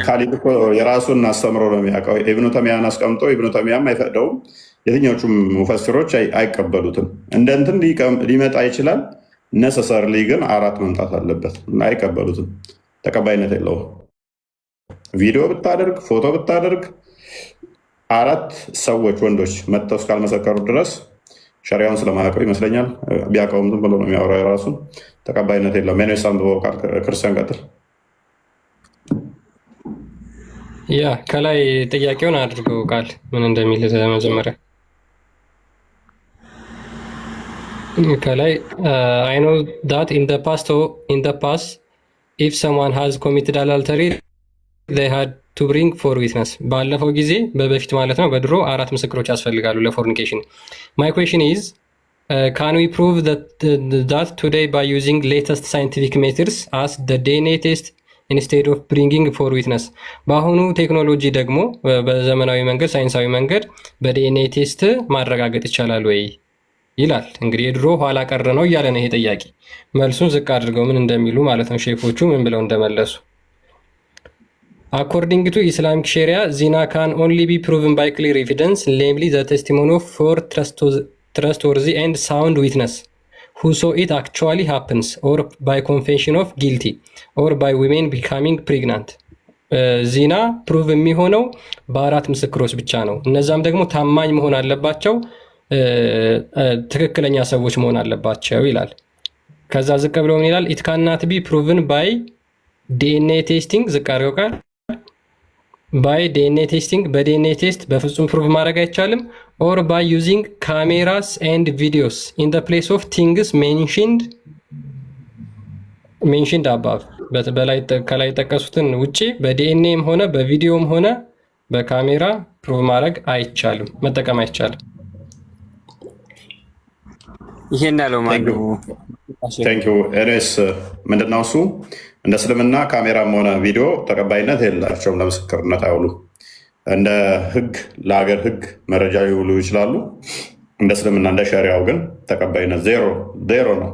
ካሊድ እኮ የራሱን አስተምሮ ነው የሚያውቀው። ኢብኑ ተሚያን አስቀምጦ ኢብኑ ተሚያም አይፈቅደውም። የትኞቹም ሙፈሲሮች አይቀበሉትም። እንደ እንትን ሊመጣ ይችላል። Necessarily ግን አራት መምጣት አለበት። አይቀበሉትም። ተቀባይነት የለውም። ቪዲዮ ብታደርግ፣ ፎቶ ብታደርግ፣ አራት ሰዎች ወንዶች መጥተው እስካልመሰከሩ ድረስ፣ ሸሪያውን ስለማያውቀው ይመስለኛል። ቢያውቀውም ዝም ብሎ ነው የሚያወራው። የራሱን ተቀባይነት የለውም። Anyways፣ አንብበው ክርስቲያን፣ ቀጥል። Yeah፣ ከላይ ጥያቄውን አድርገው ቃል ምን እንደሚል መጀመሪያ ከላይ "I know that in the past if someone has committed adultery, they had to bring four witness"። ባለፈው ጊዜ፣ በበፊት ማለት ነው፣ በድሮ አራት ምስክሮች ያስፈልጋሉ ለ fornication። "My question is, can we prove that today by using latest scientific methods as the DNA test instead of bringing four witness?" በአሁኑ ቴክኖሎጂ ደግሞ በዘመናዊ መንገድ፣ ሳይንሳዊ መንገድ በ DNA test ማረጋገጥ ይቻላል ወይ ይላል። እንግዲህ የድሮ ኋላ ቀር ነው እያለ ነው ይሄ ጠያቂ። መልሱን ዝቅ አድርገው ምን እንደሚሉ ማለት ነው፣ ሼኮቹ ምን ብለው እንደመለሱ። "According to Islamic Sharia, zina can only be proven by clear evidence, namely the testimony of four trustworthy and sound witness who saw it actually happens, or by confession of guilty, or by women becoming pregnant"። ዚና prove የሚሆነው በአራት ምስክሮች ብቻ ነው። እነዛም ደግሞ ታማኝ መሆን አለባቸው፣ ትክክለኛ ሰዎች መሆን አለባቸው ይላል። ከዛ ዝቅ ብሎ ምን ይላል? ኢት ካናት ቢ ፕሩቭን ባይ ዲኤንኤ ቴስቲንግ። ዝቅ አድርገው ቃል፣ by DNA testing፣ በ DNA test በፍጹም prove ማድረግ አይቻልም። Or by using cameras and videos in the place of things mentioned above። ከላይ የጠቀሱትን ውጪ በዲኤንኤም ሆነ በቪዲዮም ሆነ በካሜራ prove ማድረግ አይቻልም፣ መጠቀም አይቻልም። ይሄን ያለው ማነው? Thank you። Anyways፣ ምንድነው እሱ? እንደ እስልምና ካሜራም ሆነ ቪዲዮ ተቀባይነት የላቸውም፣ ለምስክርነት አይውሉ። እንደ ህግ፣ ለሀገር ህግ መረጃ ሊውሉ ይችላሉ። እንደ እስልምና፣ እንደ ሸሪያው ግን ተቀባይነት ዜሮ ዜሮ ነው።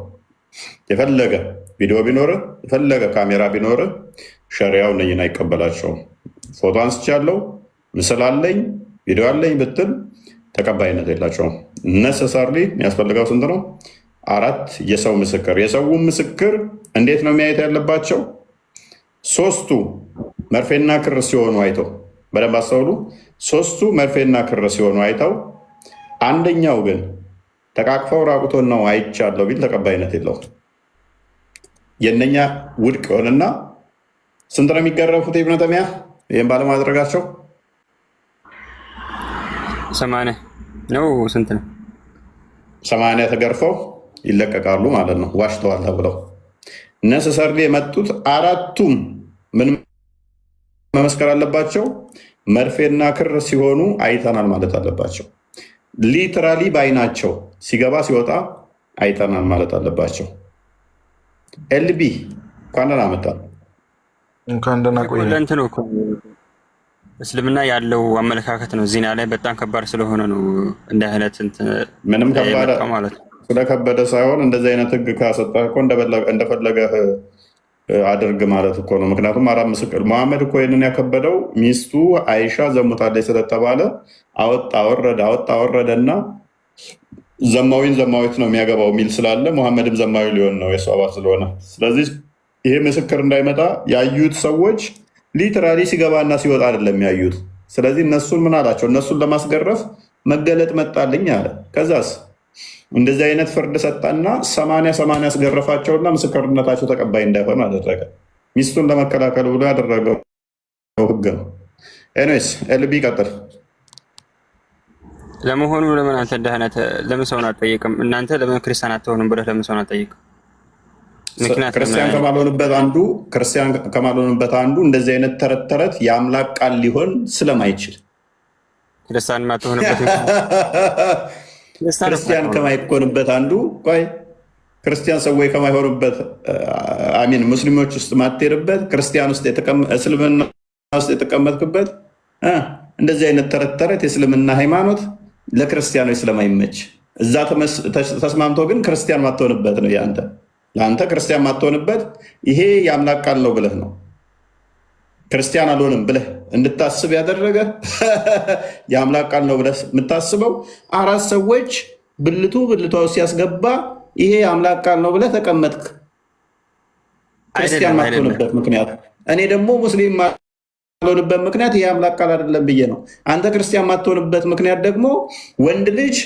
የፈለገ ቪዲዮ ቢኖር፣ የፈለገ ካሜራ ቢኖር፣ ሸሪያው እነኝን አይቀበላቸውም። ፎቶ አንስቻለሁ፣ ምስል አለኝ፣ ቪዲዮ አለኝ ብትል ተቀባይነት የላቸውም። Necessarily የሚያስፈልገው ስንት ነው? አራት የሰው ምስክር። የሰውን ምስክር እንዴት ነው የሚያየት ያለባቸው? ሶስቱ መርፌና ክር ሲሆኑ አይተው፣ በደንብ አስተውሉ። ሶስቱ መርፌና ክር ሲሆኑ አይተው፣ አንደኛው ግን ተቃቅፈው ራቁቶን ነው አይቻለሁ ቢል ተቀባይነት የለውም። የእነኛ ውድቅ ይሆንና ስንት ነው የሚገረፉት? ኢብነ ተሚያ፣ ይህም ባለማድረጋቸው? 80 ነው፣ ስንት ነው? 80 ተገርፈው ይለቀቃሉ ማለት ነው፣ ዋሽተዋል ተብለው። Necessarily የመጡት አራቱም ምን መመስከር አለባቸው? መርፌና ክር ሲሆኑ አይተናል ማለት አለባቸው። Literally በአይናቸው ሲገባ ሲወጣ አይተናል ማለት አለባቸው። ኤልቢ፣ እንኳን ደህና መጣ። እንኳን ደህና ቆየ። ለእንትኑ እኮ እስልምና ያለው አመለካከት ነው። ዚና ላይ በጣም ከባድ ስለሆነ ነው እንደ አይነት እንትን ምንም ከባድ የመጣው ማለት ነው። ስለከበደ ሳይሆን እንደዚህ አይነት ህግ ካሰጠህ እኮ እንደፈለገህ አድርግ ማለት እኮ ነው። ምክንያቱም አራት ምስክር፣ መሐመድ እኮ ይህንን ያከበደው ሚስቱ አይሻ ዘሙታለች ስለተባለ አወጣ ወረደ፣ አወጣ ወረደ እና ዘማዊን ዘማዊት ነው የሚያገባው የሚል ስላለ መሐመድም ዘማዊ ሊሆን ነው የእሱ አባል ስለሆነ። ስለዚህ ይሄ ምስክር እንዳይመጣ ያዩት ሰዎች literally ሲገባና ሲወጣ አይደለም ያዩት። ስለዚህ እነሱን ምን አላቸው? እነሱን ለማስገረፍ መገለጥ መጣልኝ አለ። ከዛስ እንደዚህ አይነት ፍርድ ሰጠና 80 80 ያስገረፋቸውና ምስክርነታቸው ተቀባይ እንዳይሆን አደረገ። ሚስቱን ለመከላከል ብሎ ያደረገው ህግ ነው። Anyways፣ ኤልቢ ቀጥል። ለመሆኑ ለምን አንተ እንደ አይነት ለምን ሰውን አትጠይቅም? እናንተ ለምን ክርስቲያን አትሆኑም ብለህ ለምን ሰውን አትጠይቅም? ምክንያት ክርስቲያን ከማልሆንበት አንዱ እንደዚህ አይነት ተረት ተረት የአምላክ ቃል ሊሆን ስለማይችል። ክርስቲያን የማትሆንበት ክርስቲያን ከማይኮንበት አንዱ፣ ቆይ፣ ክርስቲያን ሰዎች ከማይሆኑበት፣ I mean ሙስሊሞች ውስጥ ማትሄድበት፣ ክርስቲያን ውስጥ፣ እስልምና ውስጥ የተቀመጥክበት እንደዚህ አይነት ተረት ተረት የእስልምና ሃይማኖት ለክርስቲያኖች ስለማይመች፣ እዛ ተስማምቶ ግን ክርስቲያን ማትሆንበት ነው። ያንተ ለአንተ ክርስቲያን ማትሆንበት ይሄ የአምላክ ቃል ነው ብለህ ነው። ክርስቲያን አልሆንም ብለህ እንድታስብ ያደረገ የአምላክ ቃል ነው ብለህ የምታስበው አራት ሰዎች ብልቱ ብልቷ ውስጥ ሲያስገባ ይሄ የአምላክ ቃል ነው ብለህ ተቀመጥክ። ክርስቲያን አይደለም አይደለም። ማትሆንበት ምክንያት፣ እኔ ደግሞ ሙስሊም ማልሆንበት ምክንያት ይሄ አምላክ ቃል አይደለም ብዬ ነው። አንተ ክርስቲያን ማትሆንበት ምክንያት ደግሞ ወንድ ልጅ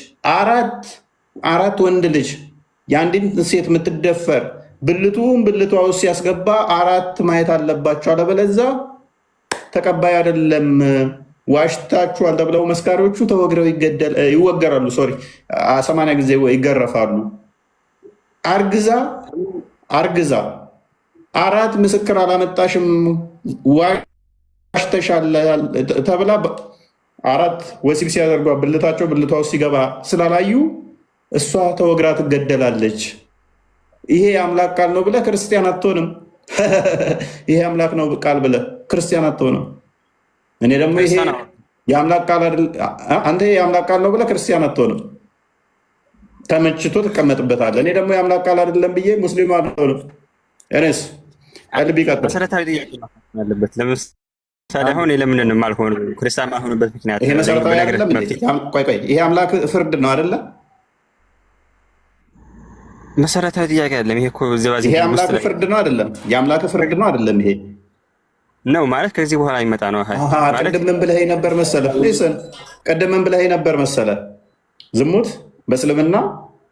አራት ወንድ ልጅ የአንዲት ሴት የምትደፈር ብልቱን ብልቷ ውስጥ ሲያስገባ አራት ማየት አለባቸው፣ አለበለዚያ ተቀባይ አይደለም፣ ዋሽታችኋል ተብለው መስካሪዎቹ ተወግረው ይወገራሉ። Sorry፣ 80 ጊዜ ይገረፋሉ። አርግዛ አርግዛ አራት ምስክር አላመጣሽም ዋሽተሻል ተብላ አራት ወሲብ ሲያደርጓ ብልታቸው ብልቷ ውስጥ ሲገባ ስላላዩ እሷ ተወግራ ትገደላለች። ይሄ የአምላክ ቃል ነው ብለህ ክርስቲያን አትሆንም። ይሄ አምላክ ነው ቃል ብለህ ክርስቲያን አትሆንም። እኔ ደግሞ ይሄ የአምላክ ቃል አንተ የአምላክ ቃል ነው ብለህ ክርስቲያን አትሆንም። ተመችቶ ትቀመጥበታለህ። እኔ ደግሞ የአምላክ ቃል አይደለም ብዬ ሙስሊም አልሆንም። እኔስ ቀልብ ይቀጥል። መሰረታዊ ጥያቄ ነው ያለበት። ለምሳሌ አሁን ለምንድን ነው የማልሆነው ክርስቲያን የማልሆንበት ምክንያት ይሄ መሰረታዊ ብነግርህ አይደለም እንዴ? መፍትሄ ቆይ ቆይ፣ ይሄ አምላክ ፍርድ ነው አይደለ? መሰረታዊ ጥያቄ አይደለም። ይሄ እኮ ይሄ አምላክ ፍርድ ነው አይደለም? የአምላክ ፍርድ ነው አይደለም? ይሄ ነው ማለት ከዚህ በኋላ የሚመጣ ነው። ቅድም ምን ብለህ ነበር መሰለ? Listen፣ ቅድም ምን ብለህ ነበር መሰለ? ዝሙት በእስልምና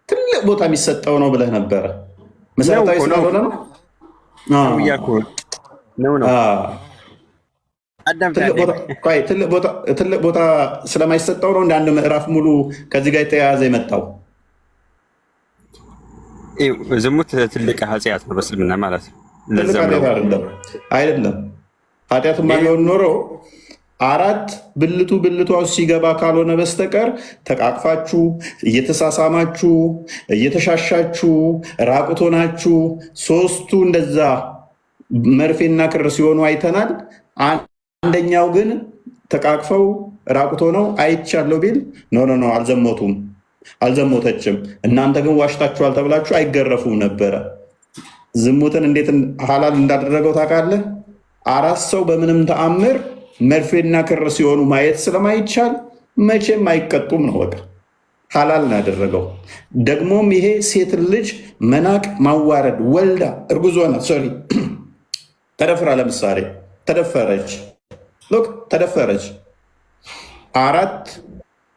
ትልቅ ቦታ የሚሰጠው ነው ብለህ ነበረ። መሰረታዊ ስላልሆነ ነው እያልኩህ ነው። ትልቅ ቦታ ስለማይሰጠው ነው እንደ አንድ ምዕራፍ ሙሉ ከዚህ ጋር የተያያዘ የመጣው። ዝሙት ትልቅ ኃጢአት ነው በእስልምና ማለት ነው። ትልቅ ኃጢአት አይደለም አይደለም። ኃጢአትማ ቢሆን ኖሮ አራት ብልቱ ብልቷ ሲገባ ካልሆነ በስተቀር ተቃቅፋችሁ፣ እየተሳሳማችሁ፣ እየተሻሻችሁ፣ ራቁት ሆናችሁ ሶስቱ እንደዛ መርፌና ክር ሲሆኑ አይተናል። አንደኛው ግን ተቃቅፈው ራቁት ሆነው አይቻለሁ ቢል no no no፣ አልዘሞቱም፣ አልዘሞተችም፣ እናንተ ግን ዋሽታችኋል ተብላችሁ አይገረፉም ነበረ። ዝሙትን እንዴት ሀላል እንዳደረገው ታውቃለህ? አራት ሰው በምንም ተአምር መርፌና ክር ሲሆኑ ማየት ስለማይቻል መቼም አይቀጡም ነው። በቃ ሀላል ነው ያደረገው። ደግሞም ይሄ ሴት ልጅ መናቅ፣ ማዋረድ፣ ወልዳ እርጉዝ ሆና፣ sorry፣ ተደፍራ፣ ለምሳሌ ተደፈረች፣ look፣ ተደፈረች። አራት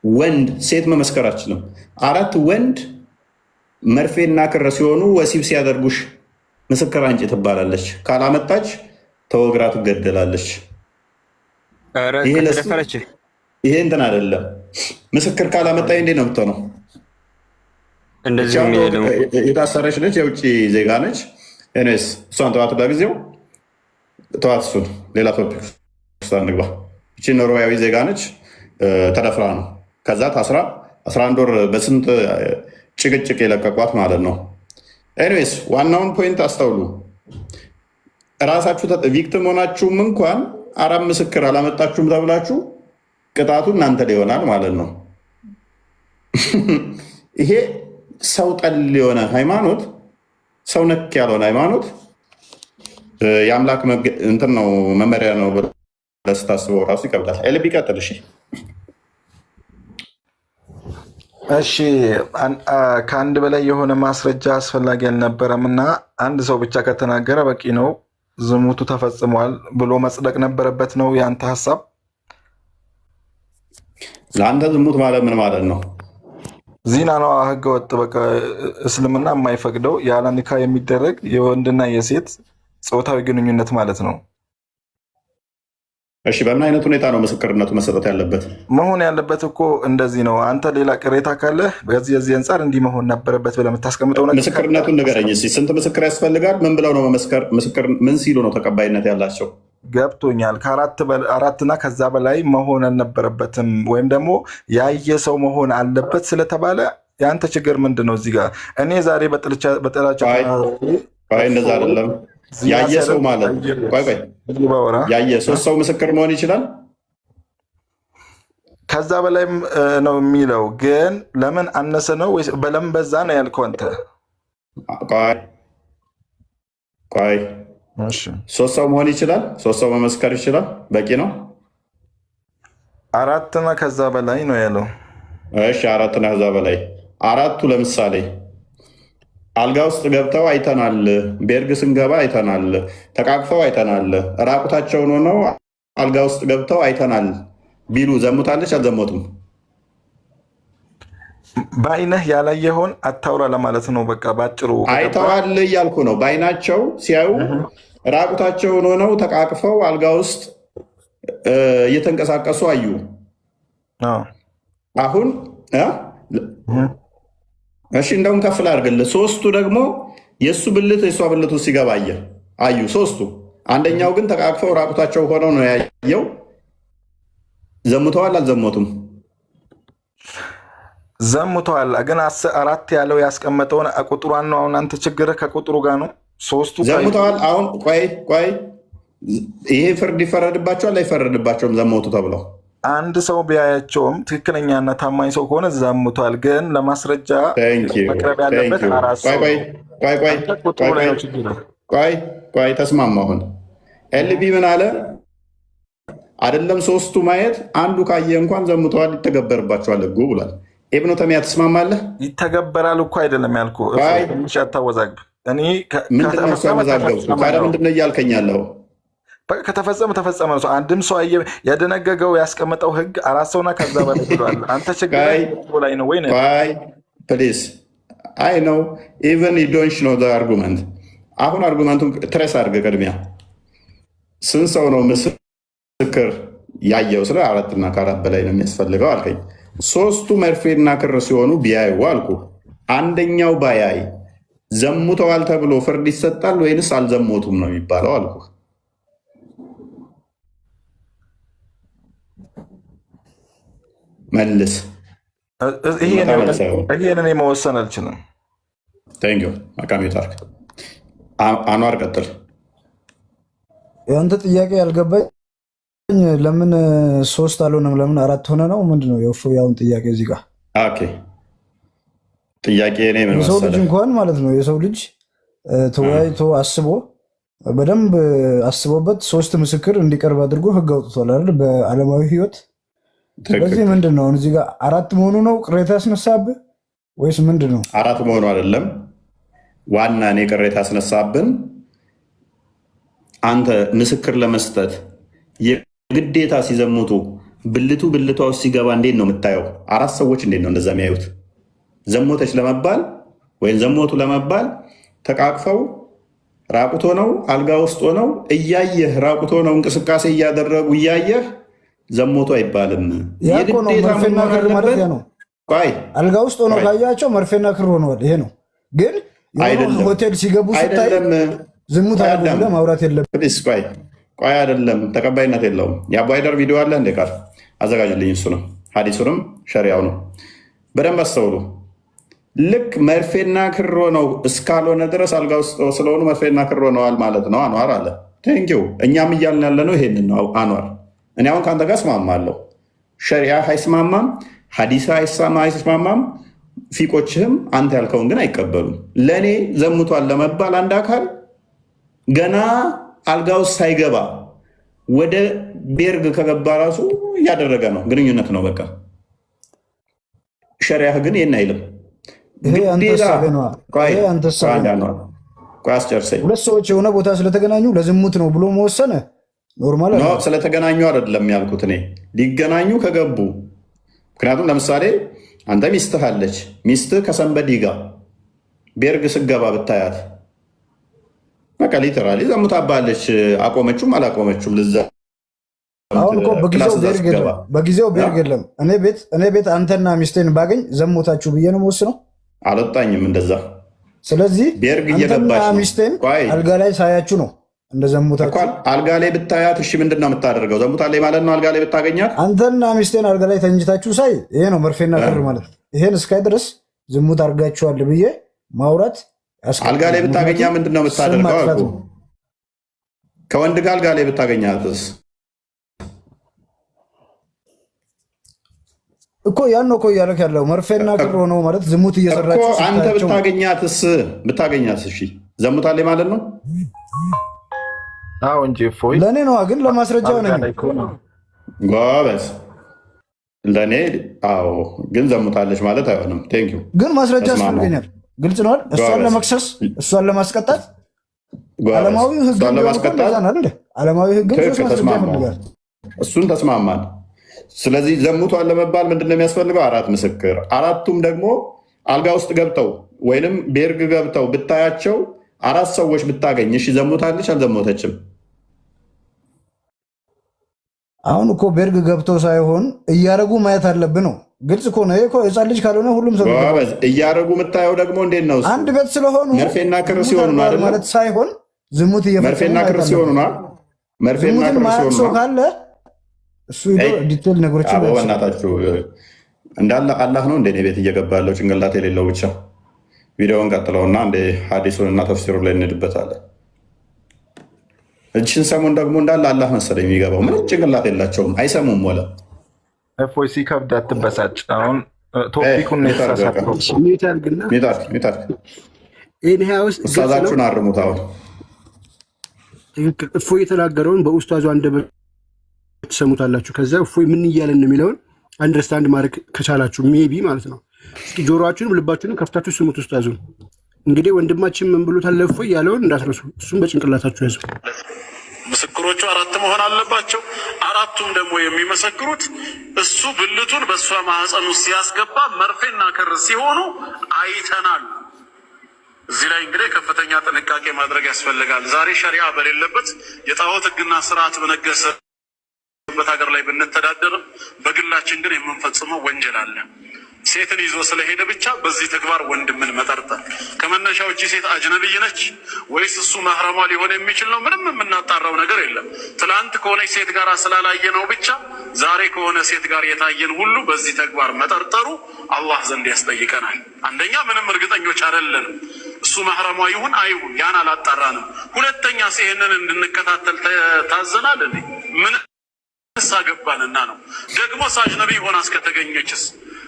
ወንድ፣ ሴት መመስከር አትችልም። አራት ወንድ መርፌና ክር ሲሆኑ ወሲብ ሲያደርጉሽ ምስክር አምጪ ትባላለች። ካላመጣች ተወግራ ትገደላለች። ይሄ እንትን አይደለም። ምስክር ካላመጣ እንዴት ነው የምትሆነው? የታሰረች ነች፣ የውጭ ዜጋ ነች። Anyways እሷን ተዋት፣ ለጊዜው ተዋት። እሱን ሌላ topic ውስጥ አንግባ። እቺ ኖርዌያዊ ዜጋ ነች፣ ተደፍራ ነው። ከዛ ታስራ 11 ወር በስንት ጭቅጭቅ የለቀቋት ማለት ነው። Anyways ዋናውን point አስተውሉ። እራሳችሁ victim ሆናችሁም እንኳን አራት ምስክር አላመጣችሁም ተብላችሁ ቅጣቱ እናንተ ላይ ይሆናል ማለት ነው። ይሄ ሰው ጠል የሆነ ሃይማኖት፣ ሰው ነክ ያልሆነ ሃይማኖት የአምላክ እንትን ነው፣ መመሪያ ነው ብለህ ስታስበው ራሱ ይከብዳል። ኤልቢ ይቀጥል። እሺ። እሺ፣ ከአንድ በላይ የሆነ ማስረጃ አስፈላጊ አልነበረም እና አንድ ሰው ብቻ ከተናገረ በቂ ነው፣ ዝሙቱ ተፈጽሟል ብሎ መጽደቅ ነበረበት ነው የአንተ ሀሳብ? ለአንተ ዝሙት ማለት ምን ማለት ነው? ዚና ነው፣ ህገ ወጥ፣ በቃ እስልምና የማይፈቅደው ያለ ኒካ የሚደረግ የወንድና የሴት ጾታዊ ግንኙነት ማለት ነው። እሺ፣ በምን አይነት ሁኔታ ነው ምስክርነቱ መሰጠት ያለበት? መሆን ያለበት እኮ እንደዚህ ነው። አንተ ሌላ ቅሬታ ካለ በዚህ የዚህ አንጻር እንዲህ መሆን ነበረበት ብለህ የምታስቀምጠው ነገር ካለ ምስክርነቱን ንገረኝ እስኪ። ስንት ምስክር ያስፈልጋል? ምን ብለው ነው መመስከር? ምስክር ምን ሲሉ ነው ተቀባይነት ያላቸው? ገብቶኛል። ከአራትና ከዛ በላይ መሆን አልነበረበትም ወይም ደግሞ ያየ ሰው መሆን አለበት ስለተባለ የአንተ ችግር ምንድን ነው? እዚህ ጋር እኔ ዛሬ በጥላቻ ቆይ ቆይ፣ እንደዛ አይደለም። ዚና ያየ ሰው ሲያደርግ ማለት፣ ቆይ ቆይ፣ ባወራ ያየ ሶስት ሰው ምስክር መሆን ይችላል። ከዛ በላይም ነው የሚለው፣ ግን ለምን አነሰ ነው ወይስ በለምን በዛ ነው ያልከው አንተ? ቆይ ቆይ፣ እሺ ሶስት ሰው መሆን ይችላል። ሶስት ሰው መመስከር ይችላል። በቂ ነው። አራትና ከዛ በላይ ነው ያለው። እሺ አራትና ከዛ በላይ አራቱ ለምሳሌ አልጋ ውስጥ ገብተው አይተናል፣ ቤርግ ስንገባ አይተናል፣ ተቃቅፈው አይተናል፣ ራቁታቸውን ሆነው አልጋ ውስጥ ገብተው አይተናል ቢሉ ዘሙታለች? አልዘሞቱም? በአይነህ ያላየኸውን አታውራ ለማለት ነው። በቃ ባጭሩ ከገባ አይተዋል እያልኩ ነው። በአይናቸው ሲያዩ ራቁታቸውን ሆነው ተቃቅፈው አልጋ ውስጥ እየተንቀሳቀሱ አዩ። አዎ። አሁን እ? እሺ እንደውም ከፍ ላድርግልህ። ሶስቱ ደግሞ የእሱ ብልት የእሷ ብልት ውስጥ ሲገባ አዩ ሶስቱ። አንደኛው ግን ተቃቅፈው ራቁታቸው ሆነው ነው ያየው። ዘሙተዋል አልዘሞቱም? ዘሙተዋል። ግን አራት ያለው ያስቀመጠውን ቁጥሯን ነው። አሁን አንተ ችግርህ ከቁጥሩ ጋር ነው። ሶስቱ ካዩ ዘሙተዋል። አሁን ቆይ ቆይ፣ ይሄ ፍርድ ይፈረድባቸዋል አይፈረድባቸውም? ዘሞቱ ተብለው አንድ ሰው ቢያያቸውም ትክክለኛና ታማኝ ሰው ከሆነ ዘሙቷል። ግን ለማስረጃ Thank you, መቅረብ ያለበት thank you። አራት ቆይ ሰው ቆይ ነው። ቆይ ቆይ አንተ ቁጥሩ ቆይ ላይ ቆይ ነው ችግርህ። ቆይ ቆይ፣ ተስማማ። አሁን ኤልቢ ምን አለ? አይደለም ሶስቱ ማየት አንዱ ካየ እንኳን ዘሙተዋል፣ ይተገበርባቸዋል ህጉ ብሏል። ኢብኑ ተሚያ ትስማማለህ? ይተገበራል እኮ አይደለም ያልኩህ። ቆይ ትንሽ አታወዛግብ። እኔ ምንድን ነው እሱ ከተፈጸመ ያወዛገብኩ? ተፈጸመ ታዲያ ነው። ምንድን ነው እያልከኝ ያለው? በቃ ከተፈጸመ ተፈጸመ ነው። አንድም ሰው አየ የደነገገው ያስቀመጠው ህግ አራት ሰውና ከዛ በላይ ብሏል። አንተ ችግርህ ቆይ ቁጥሩ ላይ ነው ወይ ነው? ቆይ please፣ I know even you don't know argument። አሁን argument ኡን trace አድርገህ ቅድሚያ ስንት ሰው ነው ምስክር ያየው? ስለ አራትና ከአራት በላይ ነው የሚያስፈልገው አልከኝ። ሶስቱ መርፌና ክር ሲሆኑ ቢያዩ አልኩ። አንደኛው ባያይ ዘሙተዋል ተብሎ ፍርድ ይሰጣል ወይንስ አልዘሞቱም ነው የሚባለው አልኩ። መልስ። ይሄን ዝምታ መልስ አይሆንም። ይሄን እኔ መወሰን አልችልም። Thank you አቃሚ ታርክ አኗር ቀጥል። የአንተ ጥያቄ ያልገባኝ ለምን ሶስት አልሆነም ለምን አራት ሆነ ነው? ምንድን ነው የእፎያውን ጥያቄ እዚህ ጋር? Okay ጥያቄ እኔ ምን የሰው ልጅ መሰለህ፣ እንኳን ማለት ነው የሰው ልጅ ተወያይቶ አስቦ በደንብ አስቦበት ሶስት ምስክር እንዲቀርብ አድርጎ ህግ አውጥቷል አይደል? በዓለማዊ ህይወት። ስለዚህ ትክክል። ምንድን ነው አሁን እዚህ ጋር አራት መሆኑ ነው ቅሬታ ያስነሳብህ ወይስ ምንድን ነው? አራት መሆኑ አይደለም ዋና እኔ ቅሬታ ያስነሳብን፣ አንተ ምስክር ለመስጠት የግዴታ ሲዘሙቱ ብልቱ ብልቷ ውስጥ ሲገባ እንዴት ነው የምታየው? አራት ሰዎች እንዴት ነው እንደዛ የሚያዩት? ዘሞተች ለመባል ወይም ዘሞቱ ለመባል ተቃቅፈው ራቁት ሆነው አልጋ ውስጥ ሆነው እያየህ ራቁት ሆነው እንቅስቃሴ እያደረጉ እያየህ ዘሞቱ አይባልም። ያ እኮ ነው የግዴታ ምን መርፌና መሆን ክር ማለት አለበት? ያ ነው። ቆይ አልጋ ውስጥ ሆነው ቆይ ካያቸው መርፌና ክር ሆነዋል። ይሄ ነው ግን የሆነ አይደለም ሆቴል ሲገቡ ስታይ አይደለም። ዝሙት ቆይ አድርጉ አዳም ብለህ ማውራት የለብህም። Please፣ ቆይ ቆይ፣ አይደለም ተቀባይነት የለውም። የአቡ ሃይደር ቪዲዮ አለ እንደ ቃል አዘጋጅልኝ። እሱ ነው ሀዲሱንም ሸሪያው ነው። በደንብ አስተውሉ። ልክ መርፌና ክር ሆነው እስካልሆነ ድረስ አልጋ ውስጥ ስለሆኑ መርፌና ክር ሆነዋል ማለት ነው። አኗር አለ። Thank you። እኛም እያልን ያለ ነው ይሄንን ነው አኗር። እኔ አሁን ከአንተ ጋር እስማማለሁ። ሸሪያ አይስማማም፣ ሀዲስ አይስማማም፣ ፊቆችህም አንተ ያልከውን ግን አይቀበሉም። ለእኔ ዘሙቷል ለመባል አንድ አካል ገና አልጋ ውስጥ ሳይገባ ወደ ቤርግ ከገባ ራሱ እያደረገ ነው፣ ግንኙነት ነው በቃ። ሸሪያህ ግን ይህን አይልም። ይሄ አንተ ግዴታ እሳቤ ነዋ። ቆይ ይሄ አንተ ቆይ እሳቤ አንድ ነው። አኗር ቆይ አስጨርሰኝ። ሁለት ሰዎች የሆነ ቦታ ስለተገናኙ ለዝሙት ነው ብሎ መወሰን normal No አይደለም። ስለተገናኙ አይደለም ያልኩት እኔ ሊገናኙ ከገቡ። ምክንያቱም ለምሳሌ አንተ ሚስትህ አለች፣ ሚስትህ ከ somebody ጋር ቤርግ ስገባ ብታያት በቃ literally ዘሙታባለች። አቆመችውም አላቆመችውም ልዛ አሁን እኮ class በጊዜው እዛ ቤርግ ስገባ የለም፣ በጊዜው ቤርግ የለም። እኔ ቤት አንተና ሚስቴን ባገኝ ዘሞታችሁ ብዬ ነው የምወስነው። አልወጣኝም እንደዛ ስለዚህ ቤርግ አንተና እየገባች ነው። ሚስቴን ቆይ አልጋ ላይ ሳያችሁ ነው እንደ እኮ ዘሙታችሁ። አልጋ ላይ ብታያት እሺ፣ ምንድን ነው የምታደርገው? ዘሙታለች ማለት ነው። አልጋ ላይ ብታገኛት አንተና ሚስቴን አልጋ ላይ ተኝታችሁ ሳይ ይሄ ነው መርፌና ክር ማለት ነው። ይሄን እስካይ ድረስ ዝሙት አድርጋችኋል ብዬ ማውራት አልጋ ላይ ያስቀጣል። ብታገኛ ምክንያቱም ምንድን ነው ስም የምታደርገው ማጥፋት አልኩ። ነው። ከወንድ ጋር አልጋ ላይ ብታገኛትስ? እኮ ያን ነው እኮ እያለክ ያለው መርፌና ክር ሆነው ማለት ዝሙት እኮ እየሰራችሁ አንተ ስታያቸው ነው። ብታገኛትስ? ብታገኛትስ? እሺ ዘሙታለች ማለት ነው። አዎ እንጂ እፎይ ለእኔ ነዋ፣ ግን ለማስረጃ አልጋ ሆነኝ። ላይ እኮ ነው። ጎበዝ። ለእኔ አዎ፣ ግን ዘሙታለች ማለት አይሆንም። Thank you። ግን ማስረጃ ተስማማሁ። ያስፈልገኛል። ግልጽ ነው አይደል? እሷን ጎበዝ። ለመክሰስ፣ እሷን ለማስቀጣት ጎበዝ። ዓለማዊ ህግ እሷን ለማስቀጣት እንደዛ ነው አይደል? ዓለማዊ ህግም ሶስት ትክክል፣ ማስረጃ ተስማማሁ። ይፈልጋል። እሱን ተስማማን። ስለዚህ ዘሙቷን ለመባል ምንድን ነው የሚያስፈልገው? አራት ምስክር። አራቱም ደግሞ አልጋ ውስጥ ገብተው ወይንም ቤርግ ገብተው ብታያቸው፣ አራት ሰዎች ብታገኝ፣ እሺ ዘሙታለች አልዘሞተችም? አሁን እኮ ቤርግ ገብተው ሳይሆን እያደረጉ ማየት አለብን ነው። ግልጽ እኮ ነው። ይሄ እኮ ህፃን ልጅ ካልሆነ ሁሉም ሰው የሚገባው። ጎበዝ። እያደረጉ የምታየው ደግሞ እንዴት ነው እሱ? አንድ ቤት ስለሆኑ መርፌና ክር ዝሙት ሲሆኑ ነው አድርገዋል አይደለ? ማለት ሳይሆን ዝሙት እየፈጸሙ መርፌና ማየት ክር ሲሆኑ አለብን። ነው። መርፌና ዝሙትን ክር ማያውቅ ሲሆኑ ሰው ነው። ካለ እሱ ሄዶ detail ነገሮችን አቦ ማየት ይችላል። በእናታችሁ፣ እንዳለ አላህ ነው እንደ እኔ ቤት እየገባ ያለው ጭንቅላት የሌለው ብቻ። ቪዲዮውን ቀጥለውና እንደ ሀዲሱን እና ተፍሲሩ ላይ እንሄድበታለን። እችን ሰሞን ደግሞ እንዳለ አላህ መሰለኝ የሚገባው። ምንም ጭንቅላት የላቸውም፣ አይሰሙም። ወለ እፎይ ሲከብድ አትበሳጭ። አሁን topic ኡን ነው mute አድርግ፣ በቃ። የተሳሳትከው። Mute አድርግና Mute አድርግ፣ mute አድርግ። Anyhows ግልጽ ነው። ኡስታዛችሁን አርሙት አሁን። ትክክል። እፎይ የተናገረውን በኡስታዙ አንደበት ትሰሙታላችሁ። ከዛ እፎይ ምን እያለን ነው የሚለውን understand ማድረግ ከቻላችሁ maybe ማለት ነው። እስኪ ጆሮአችሁንም ልባችሁንም ከፍታችሁ ስሙት ኡስታዙን። እንግዲህ ወንድማችን ምን ብሎታል እፎይ ያለውን እንዳትረሱ፣ እሱም በጭንቅላታችሁ ያዙ። ምስክሮቹ አራት መሆን አለባቸው። አራቱም ደግሞ የሚመሰክሩት እሱ ብልቱን በእሷ ማህፀን ውስጥ ሲያስገባ መርፌና ክር ሲሆኑ አይተናል። እዚህ ላይ እንግዲህ ከፍተኛ ጥንቃቄ ማድረግ ያስፈልጋል። ዛሬ ሸሪዓ በሌለበት፣ የጣዖት ሕግና ስርዓት በነገሰበት ሀገር ላይ ብንተዳደርም በግላችን ግን የምንፈጽመው ወንጀል አለ። ሴትን ይዞ ስለሄደ ብቻ በዚህ ተግባር ወንድምን መጠርጠር፣ ከመነሻው እቺ ሴት አጅነብይ ነች ወይስ እሱ ማህረሟ ሊሆን የሚችል ነው? ምንም የምናጣራው ነገር የለም። ትላንት ከሆነች ሴት ጋር ስላላየ ነው ብቻ ዛሬ ከሆነ ሴት ጋር የታየን ሁሉ በዚህ ተግባር መጠርጠሩ አላህ ዘንድ ያስጠይቀናል። አንደኛ ምንም እርግጠኞች አይደለንም። እሱ ማህረሟ ይሁን አይሁን ያን አላጣራንም። ሁለተኛ ይህንን እንድንከታተል ታዘናል እንዴ? ምን ገባንና ነው? ደግሞ አጅነቢ ሆና እስከተገኘችስ፣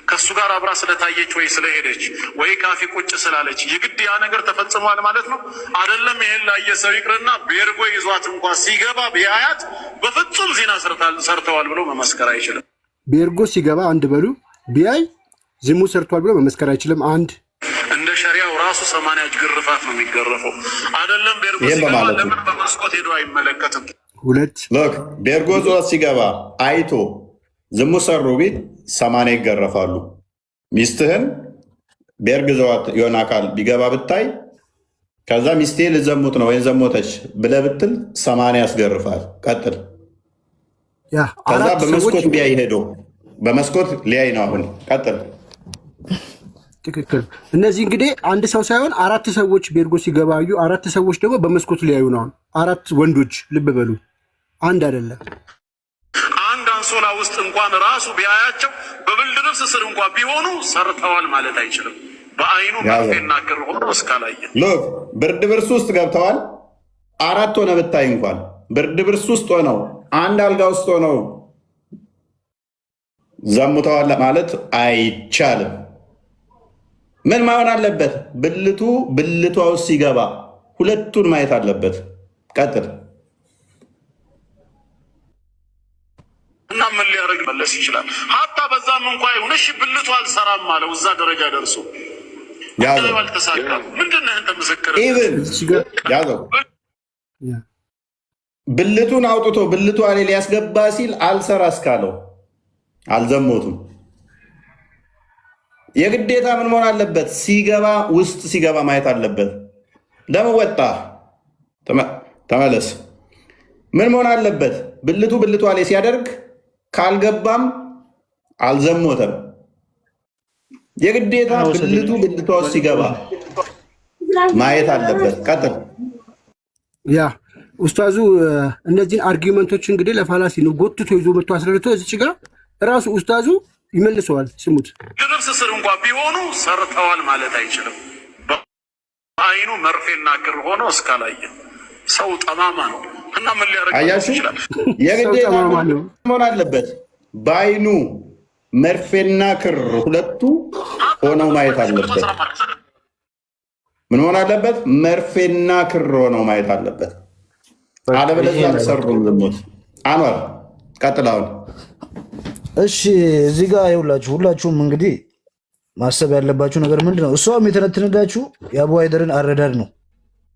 ከእሱ ጋር አብራ ስለታየች ወይ ስለሄደች ወይ ካፌ ቁጭ ስላለች የግድ ያ ነገር ተፈጽሟል ማለት ነው? አይደለም። ይሄን ላየ ሰው ይቅርና ቤርጎ ይዟት እንኳ ሲገባ ቢያያት በፍጹም ዚና ሰርተዋል ብሎ መመስከር አይችልም። ቤርጎ ሲገባ አንድ በሉ ቢያይ ዝሙት ሰርቷል ብሎ መመስከር አይችልም። አንድ እንደ ሸሪያው ራሱ 80 ግርፋት ነው የሚገረፈው። አይደለም ቤርጎ ይህን ሲገባ በማለት ነው። ለምን በመስኮት ሄዶ አይመለከትም? ሁለት። Look፣ ቤርጎ ይዟት ሲገባ አይቶ ዝሙት ሰሩ ቢል 80 ይገረፋሉ። ሚስትህን ቤርግ ዘዋት የሆነ አካል ቢገባ ብታይ፣ ከዛ ሚስቴ ልዘሙት ነው ወይም ዘሞተች ብለህ ብትል 80 ያስገርፋል። ቀጥል። ያ ከዛ አራት በመስኮት ሰዎች ቢያይ፣ ሄዶ በመስኮት ሊያይ ነው አሁን። ቀጥል። ትክክል። እነዚህ እንግዲህ አንድ ሰው ሳይሆን አራት ሰዎች ቤርጎ ሲገባ አዩ። አራት ሰዎች ደግሞ በመስኮት ሊያዩ ነው። አሁን አራት ወንዶች፣ ልብ በሉ፣ አንድ አይደለም። አንድ አንሶላ ውስጥ እንኳን ራሱ ቢያያቸው፣ በብርድ ልብስ ስር እንኳን ቢሆኑ ሰርተዋል ማለት አይችልም። በአይኑ ያዘው። መርፌና ክር ሆኖ እስካላየ። Look፣ ብርድ ልብስ ውስጥ ገብተዋል። አራት ሆነ ብታይ እንኳን ብርድ ልብስ ውስጥ ሆነው፣ አንድ አልጋ ውስጥ ሆነው ዘሙተዋል ማለት አይቻልም። ምን መሆን አለበት? ብልቱ ብልቷ ውስጥ ሲገባ ሁለቱን ማየት አለበት። ቀጥል። እና ምን ሊያደርግ መለስ ይችላል? ሀታ በዛም እንኳ ይሁን እሺ፣ ብልቱ አልሰራም አለው፣ እዛ ደረጃ ደርሶ ያዘው። ጉዳዩ አልተሳካም። ምንድን ነህ አንተ ምስክር? Even እዚች ጋር ያዘው። ያ ብልቱን አውጥቶ ብልቷ ላይ ሊያስገባ ሲል አልሰራ እስካለው አልዘሞቱም። የግዴታ ምን መሆን አለበት? ሲገባ፣ ውስጥ ሲገባ ማየት አለበት። ለምን ወጣ? ተመለስ። ምን መሆን አለበት? ብልቱ ብልቷ ላይ ሲያደርግ ካልገባም አልዘሞተም። የግዴታ ብልቱ ብልቷ ውስጥ ሲገባ ማየት አለበት። ቀጥል። Yeah፣ ኡስታዙ እነዚህን argument ኦች እንግዲህ ለ fallacy ነው ጎትቶ ይዞ መጥቶ አስረድቶ እዚች ጋር ራሱ ኡስታዙ ይመልሰዋል። ስሙት። ልብስ ስር እንኳ ቢሆኑ ሰርተዋል ማለት አይችልም። በአይኑ መርፌና ክር ሆኖ እስካላየ። ሰው ጠማማ ነው እና ምን ሊያደርግ አያችሁ፣ ይችላል? የግዴታ ሰው ጠማማ ነው። መሆን አለበት። በአይኑ መርፌና ክር ሁለቱ ሆነው ማየት አለበት። ምን መሆን አለበት? መርፌና ክር ሆነው ማየት አለበት። አለበለዚያ አልሰሩም ዝሙት። አንዋር ቀጥል አሁን። እሺ እዚህ ጋር ይኸውላችሁ ሁላችሁም እንግዲህ ማሰብ ያለባችሁ ነገር ምንድን ነው? እሷም የተነትንላችሁ የአቡ ሃይደርን አረዳድ ነው።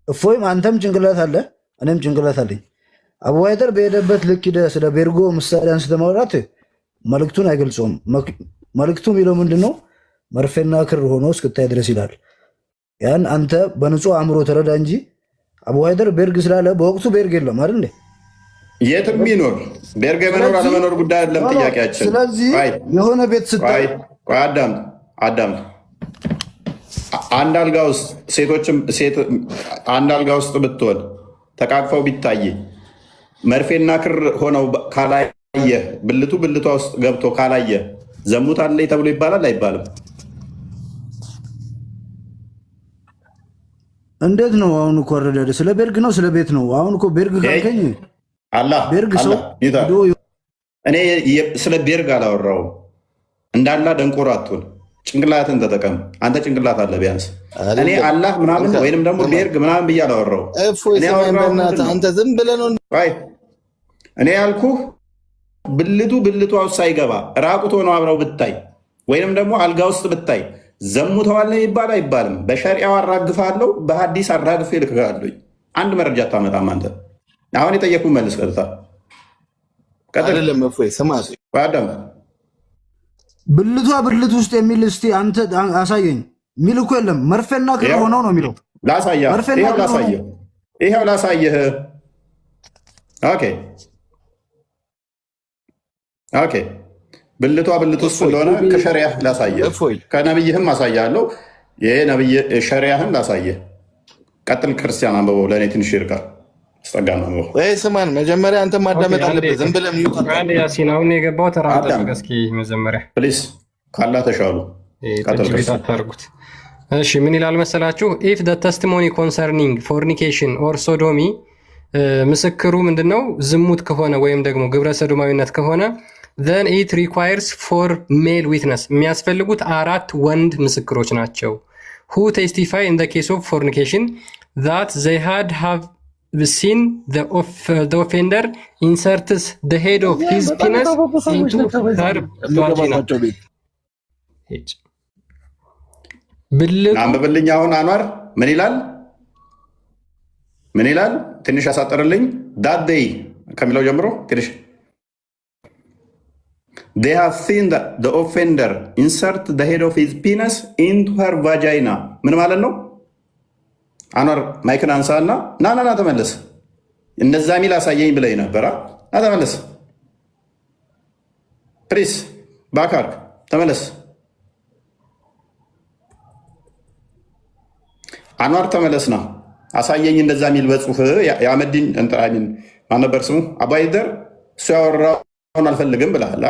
እፎይም አንተም ጭንቅላት አለ፣ እኔም ጭንቅላት አለኝ። አቡ ሃይደር በሄደበት ልክ ሂደህ ስለ ቤርጎ ምሳሌ አንስተህ ማውራት መልእክቱን አይገልጸውም። መልእክቱ የሚለው ምንድን ነው? መርፌና ክር ሆኖ እስክታይ ድረስ ይላል። ያን አንተ በንጹህ አእምሮ ተረዳ እንጂ አቡ ሃይደር ቤርግ ስላለ በወቅቱ ቤርግ የለም አይደል እንዴ? የትም ይኖር ቤርጎ የመኖር አለመኖር ጉዳይ አይደለም ጥያቄያችን። ስለዚህ የሆነ ቤት ስታይ ቆይ አዳምጥ አዳምጥ። አንድ አልጋ ውስጥ ሴቶችም ሴት አንድ አልጋ ውስጥ ብትሆን ተቃቅፈው ቢታይ መርፌና ክር ሆነው ካላየ ብልቱ ብልቷ ውስጥ ገብቶ ካላየ ዘሙት አለ ተብሎ ይባላል አይባልም? እንዴት ነው አሁን? እኮ አረዳድ ስለ ቤርግ ነው ስለ ቤት ነው። አሁን እኮ ቤርግ ካልከኝ አላህ ቤርግ ሰው እኔ ስለ ቤርግ አላወራውም። እንዳላ ደንቆሮ አትሁን፣ ጭንቅላትን ተጠቀም። አንተ ጭንቅላት አለ ቢያንስ። እኔ አላህ ምናምን ወይንም ደግሞ ቤርግ ምናምን ብዬ አላወራውም። አንተ ዝም ብለህ ነው። እኔ ያልኩህ ብልቱ ብልቷ ውስጥ ሳይገባ ራቁት ሆነው አብረው ብታይ ወይንም ደግሞ አልጋ ውስጥ ብታይ ዘሙተዋል ነው ይባል አይባልም? በሸሪያው አራግፋለሁ፣ በሀዲስ አራግፌ እልክሃለሁ። አንድ መረጃ አታመጣም አንተ። አሁን የጠየኩህ መልስ ቀጥታ አይደለም። እፎይ ስማ፣ አዳም ብልቷ ብልት ውስጥ የሚል እስቲ አንተ አሳየኝ። የሚል እኮ የለም። መርፌና ክር ሆነው ነው የሚለው። ላሳየህ፣ ይኸው ላሳየህ። Okay okay ብልቷ ብልት ውስጥ እንደሆነ ከሸሪያህ ላሳየህ፣ ከነብይህም አሳያለሁ። ይሄ ነብይ ሸሪያህን ላሳየህ። ቀጥል ክርስቲያን አንብበው፣ ለእኔ ትንሽ ይርቃል። አስጠጋ ነው አንብበው። ስማን መጀመሪያ አንተ ማዳመጥ አለብህ። ዝም ብለህ ያሲን፣ አሁን የገባው ተራ ጠብቅ እስኪ መጀመሪያ Please። ካላ ተሻሉ ጠጅ ቤት አታርጉት። እሺ ምን ይላል መሰላችሁ? If the testimony concerning fornication or sodomy፣ ምስክሩ ምንድነው? ዝሙት ከሆነ ወይም ደግሞ ግብረ ሰዶማዊነት ከሆነ then it requires four male witness፣ የሚያስፈልጉት አራት ወንድ ምስክሮች ናቸው። Who testify in the case of fornication that they had have seen the offender inserts the head of his penis into her vagina። ብልቱ አንብብልኝ አሁን አንዋር ምን ይላል? ምን ይላል? ትንሽ ያሳጠርልኝ። That they ከሚለው ጀምሮ ትንሽ። They have seen the offender insert the head of his penis into her vagina። ምን ማለት ነው? አንዋር mic ን አንሳ እና ና ና ና ተመለስ። እንደዛ ሚል አሳየኝ ብለኝ ነበራ። ና ተመለስ፣ please back አርግ ተመለስ። አንዋር ተመለስ ና አሳየኝ። እንደዛ ሚል በጽሁፍ የአመዲን እንትራሚን ማን ነበር ስሙ? አባይደር እሱ ያወራውን አልፈልግም ብለሃል።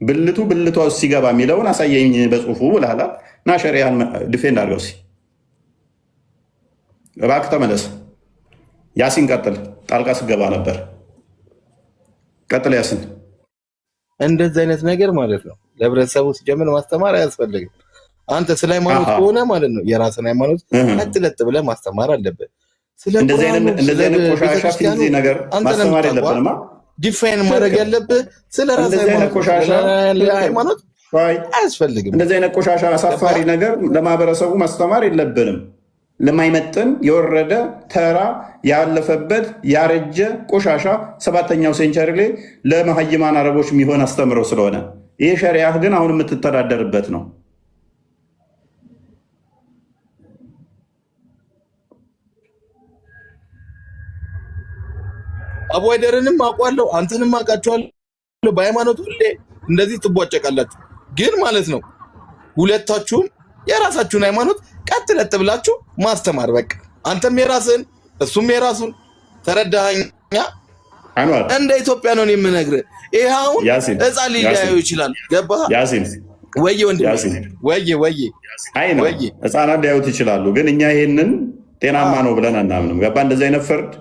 ብልቱ ብልቷ ሲገባ የሚለውን አሳየኝ በጽሁፉ ብለሃል። እና ሸሪያን defend አድርገው እስኪ እባክህ ተመለስ። ያሲን ቀጥል። ጣልቃ ስገባ ነበር። ቀጥል ያሲን። እንደዚህ አይነት ነገር ማለት ነው ለህብረተሰቡ ሲጀምር ማስተማር አያስፈልግም። አንተ ስለ ሃይማኖት ከሆነ ማለት ነው የራስን ሃይማኖት ቀጥ ለጥ ብለህ ማስተማር አለብህ። ስለ እንደዚህ ቁርአኑ ስለ አይነት ቆሻሻ ቤተክርስቲያኑ ፊንዚ ነገር አንተ ነህ ማስተማር የምታውቀው። የለብንማ። Define ማድረግ ያለብህ ስለ ራስ እንደዚህ አይነት ሃይማኖት ነው። ቆሻሻ ስለ ሃይማኖት አያስፈልግም። እንደዚህ አይነት ቆሻሻ አሳፋሪ ነገር ለማህበረሰቡ ማስተማር የለብንም። ለማይመጥን የወረደ ተራ ያለፈበት ያረጀ ቆሻሻ ሰባተኛው century ላይ ለመሀይማን አረቦች የሚሆን አስተምረው ስለሆነ ይህ ሸሪያህ ግን አሁን የምትተዳደርበት ነው። አቡሃይደርንም አውቀዋለሁ፣ አንተንም አውቃቸዋለሁ። በሃይማኖት ሁሌ እንደዚህ ትቧጨቃላችሁ። ግን ማለት ነው ሁለታችሁም የራሳችሁን ሃይማኖት ቀጥ ለጥ ብላችሁ ማስተማር በቃ። አንተም የራስህን እሱም የራሱን ተረዳኸኛ? አንዋር እንደ ኢትዮጵያ ነው እኔ የምነግርህ። ይሄ አሁን ያሲን ህፃን ሊለያዩ ይችላል። ገባህ? ያሲን ወዬ ወንድሜ፣ ያሲን ወዬ ወዬ አይ ነው ህፃናት ሊያዩት ይችላሉ፣ ግን እኛ ይሄንን ጤናማ ነው ብለን አናምንም። ገባ? እንደዚህ አይነት ፍርድ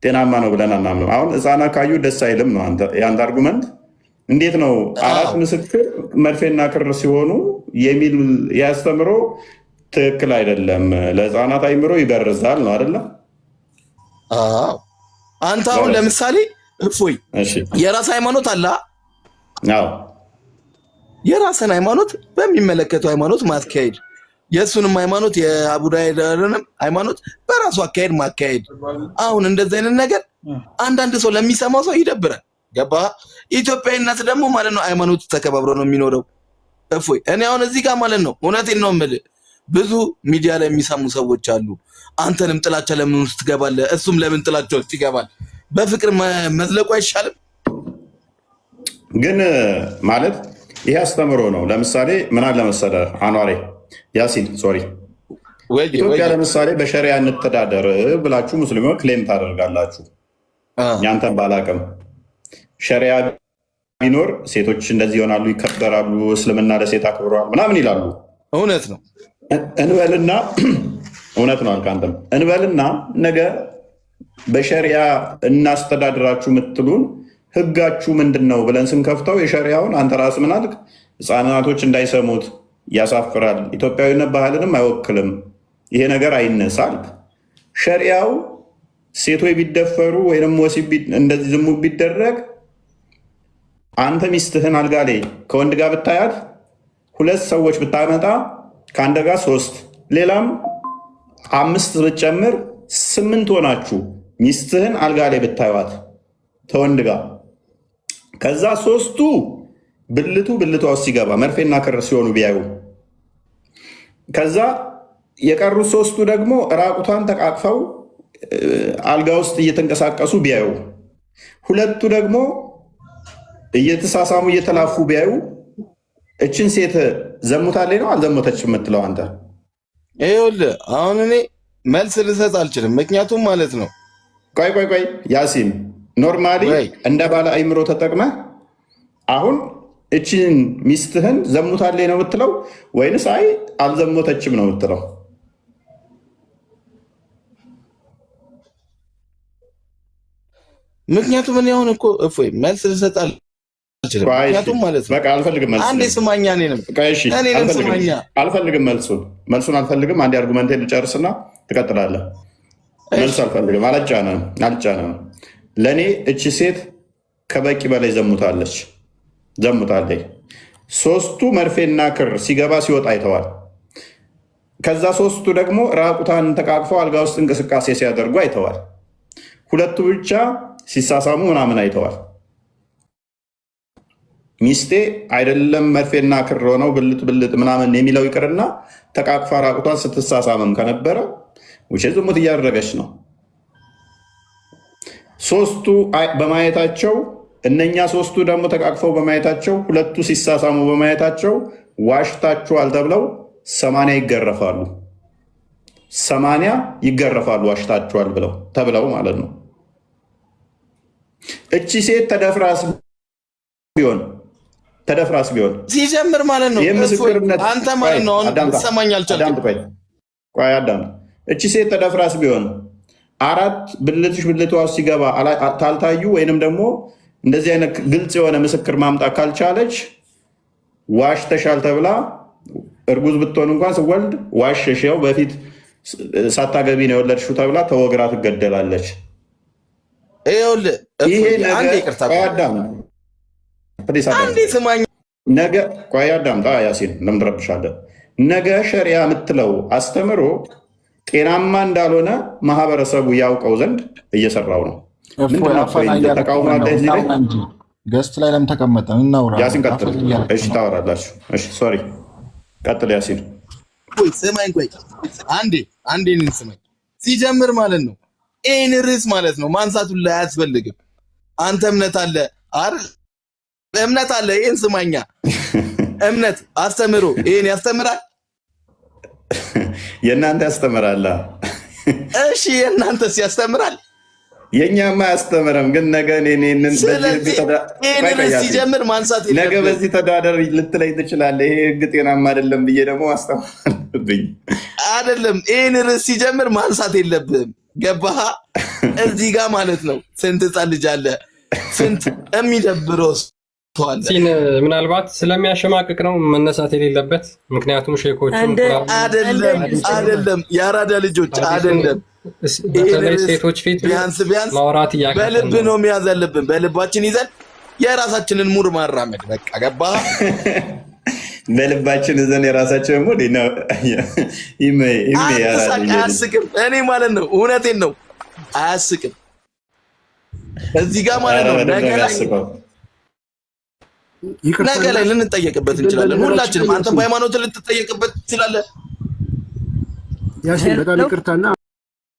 ጤናማ ነው ብለን አናምንም። አሁን ህፃናት ካዩ ደስ አይልም ነው የአንተ argument። እንዴት ነው አራት ምስክር መርፌና ክር ሲሆኑ የሚል ያስተምሮ ትክክል አይደለም፣ ለህፃናት አይምሮ ይበርዛል ነው አይደለም? አዎ። አንተ አሁን ለምሳሌ እፎይ የራስ ሃይማኖት አለ። አዎ የራስን ሃይማኖት በሚመለከተው ሃይማኖት ማስካሄድ፣ የእሱንም ሃይማኖት የአቡዳይደርንም ሃይማኖት በራሱ አካሄድ ማካሄድ። አሁን እንደዚህ አይነት ነገር አንዳንድ ሰው ለሚሰማው ሰው ይደብራል። ገባ? ኢትዮጵያዊነት ደግሞ ማለት ነው ሃይማኖቱ ተከባብሮ ነው የሚኖረው። እፎይ እኔ አሁን እዚህ ጋር ማለት ነው እውነቴን ነው የምልህ፣ ብዙ ሚዲያ ላይ የሚሰሙ ሰዎች አሉ። አንተንም ጥላቻ ለምን ውስጥ ትገባለህ? እሱም ለምን ጥላቻ ውስጥ ይገባል? በፍቅር መዝለቁ አይሻልም? ግን ማለት ይሄ አስተምሮ ነው። ለምሳሌ ምን አለ መሰለህ አኗሬ ያሲን sorry፣ ኢትዮጵያ ለምሳሌ በሸሪያ እንተዳደር ብላችሁ ሙስሊሞች claim ታደርጋላችሁ። ያንተን ባላቅም ሸሪያ ቢኖር ሴቶች እንደዚህ ይሆናሉ፣ ይከበራሉ፣ እስልምና ለሴት አክብረዋል ምናምን ይላሉ። እውነት ነው እንበልና እውነት ነው አልክ አንተም። እንበልና ነገ በሸሪያ እናስተዳድራችሁ የምትሉን ህጋችሁ ምንድን ነው ብለን ስንከፍተው የሸሪያውን አንተ ራስህ ምን አልክ? ህፃናቶች እንዳይሰሙት ያሳፍራል፣ ኢትዮጵያዊነት ባህልንም አይወክልም፣ ይሄ ነገር አይነሳ አልክ። ሸሪያው ሴቶች ቢደፈሩ ወይም ወሲብ እንደዚህ ዝሙት ቢደረግ አንተ ሚስትህን አልጋ ላይ ከወንድ ጋር ብታያት ሁለት ሰዎች ብታመጣ ከአንድ ጋር ሶስት፣ ሌላም አምስት ብትጨምር ስምንት ሆናችሁ ሚስትህን አልጋ ላይ ብታዩት ከወንድ ጋር፣ ከዛ ሶስቱ ብልቱ ብልቷ ውስጥ ሲገባ መርፌና ክር ሲሆኑ ቢያዩ፣ ከዛ የቀሩት ሶስቱ ደግሞ ራቁቷን ተቃቅፈው አልጋ ውስጥ እየተንቀሳቀሱ ቢያዩ፣ ሁለቱ ደግሞ እየተሳሳሙ እየተላፉ ቢያዩ፣ እችን ሴት ዘሙታለች ነው አልዘሞተች የምትለው አንተ? ይኸውልህ አሁን እኔ መልስ ልሰጥ አልችልም። ምክንያቱም ማለት ነው ቆይ ቆይ ቆይ ያሲን፣ normally እንደ ባለ አይምሮ ተጠቅመህ አሁን እችን ሚስትህን ዘሙታለች ነው የምትለው ወይንስ አይ አልዘሞተችም ነው የምትለው? ምክንያቱም እኔ አሁን እኮ እፎይ መልስ ልሰጥ አልችልም። ምክንያቱም ማለት ነው በቃ አልፈልግም መልስ። አንዴ ስማኛ፣ እኔንም እኔንም ስማኛ። አልፈልግም መልሱን መልሱን አልፈልግም። አንዴ argument ኤን ልጨርስና ትቀጥላለህ። መልስ አልፈልግም። አልጫነም አልጫነም። ለእኔ እቺ ሴት ከበቂ በላይ ዘሙታለች ዘሙታለች። ሶስቱ መርፌና ክር ሲገባ ሲወጣ አይተዋል። ከዛ ሶስቱ ደግሞ ራቁታን ተቃቅፈው አልጋ ውስጥ እንቅስቃሴ ሲያደርጉ አይተዋል። ሁለቱ ብቻ ሲሳሳሙ ምናምን አይተዋል። ሚስቴ አይደለም መርፌና ክር ሆነው ብልጥ ብልጥ ምናምን የሚለው ይቅርና ተቃቅፋ ራቁቷን ስትሳሳምም ከነበረ ውጭ ዝሙት እያደረገች ነው። ሶስቱ በማየታቸው፣ እነኛ ሶስቱ ደግሞ ተቃቅፈው በማየታቸው፣ ሁለቱ ሲሳሳሙ በማየታቸው ዋሽታችኋል ተብለው 80 ይገረፋሉ። 80 ይገረፋሉ ዋሽታችኋል ብለው ተብለው ማለት ነው። እቺ ሴት ተደፍራስ ቢሆን ተደፍራስ ቢሆን ሲጀምር ማለት ነው ይህ ምስክርነት አንተ ማለት ነው አሁን ልትሰማኝ አልቻልክም። ቆይ አዳምጥ። እቺ ሴት ተደፍራስ ቢሆን አራት ብልትሽ ብልቷ ውስጥ ሲገባ ታልታዩ ወይንም ደግሞ እንደዚህ አይነት ግልጽ የሆነ ምስክር ማምጣት ካልቻለች ዋሽተሻል ተብላ እርጉዝ ብትሆን እንኳን ስወልድ ዋሸሽ፣ ያው በፊት ሳታገቢ ነው የወለድሽው ተብላ ተወግራ ትገደላለች። ይኸውልህ ይሄ አንዴ ነገ ይቅርታ፣ ቆይ አዳም፣ please አዳም፣ አንዴ ስማኝ። ነገ ቆይ አዳምጣ ያሲን፣ ለምን ትረብሻለህ? ነገ ሸሪያ የምትለው አስተምሮ ጤናማ እንዳልሆነ ማህበረሰቡ ያውቀው ዘንድ እየሰራው ነው። እፎይ ምንድነው አፈና point? እያደረክ ተቃውሞ ነው። አለ እዚህ ላይ? እናውራ እንጂ guest ላይ ለምን ተቀመጠን? እናውራ። ያሲን ቀጥል። አፈና እያደረክ እሺ ነው። ታወራላችሁ። እሺ sorry፣ ቀጥል ያሲን። ቆይ ስማኝ፣ ቆይ አንዴ አንዴ እኔን ስማኝ። ሲጀምር ማለት ነው ይህን ርዕስ ማለት ነው ማንሳቱን ላይ አያስፈልግም። አንተ እምነት አለ አይደል? እምነት አለ። ይህን ስማኛ፣ እምነት አስተምሮ ይህን ያስተምራል። የእናንተ ያስተምራላ። እሺ የእናንተስ ያስተምራል? የእኛማ አያስተምርም። ግን ነገ እኔ በዚህ ህግ ስለዚህ ይህን ቆይ ቆይ ርዕስ ያሲን፣ ሲጀምር ማንሳት ነገ የለብህም። በዚህ ተዳደር ልትለኝ ትችላለህ። ይሄ ህግ ጤናማ አይደለም ብዬ ደግሞ ማስተማር አለብኝ። አይደለም ይህን ርዕስ ሲጀምር ማንሳት የለብህም። ገባህ? እዚህ ጋር ማለት ነው ስንት ህፃን ልጅ አለ፣ ስንት የሚደብረው አለ። ሲን ምናልባት ስለሚያሸማቅቅ ነው መነሳት የሌለበት። ምክንያቱም ሼኮቹ እንደ አይደለም አይደለም፣ የአራዳ ልጆች አይደለም። በተለይ ሴቶች ፊት ቢያንስ ቢያንስ ማውራት እያቃተን በልብ ነው። ነው መያዝ ያለብን። በልባችን ይዘን የራሳችንን mood ማራመድ በቃ ገባህ? በልባችን ይዘን የራሳችን mood ነው። ይሜ ይሜ አትሳቅ፣ አያስቅም። እኔ ማለት ነው እውነቴን ነው አያስቅም። እዚህ ጋር ማለት ነው ነገ ላይ ልንጠየቅበት እንችላለን። ሁላችንም። አንተም በሃይማኖት ልትጠየቅበት ትችላለህ። ያሲን በጣም ይቅርታና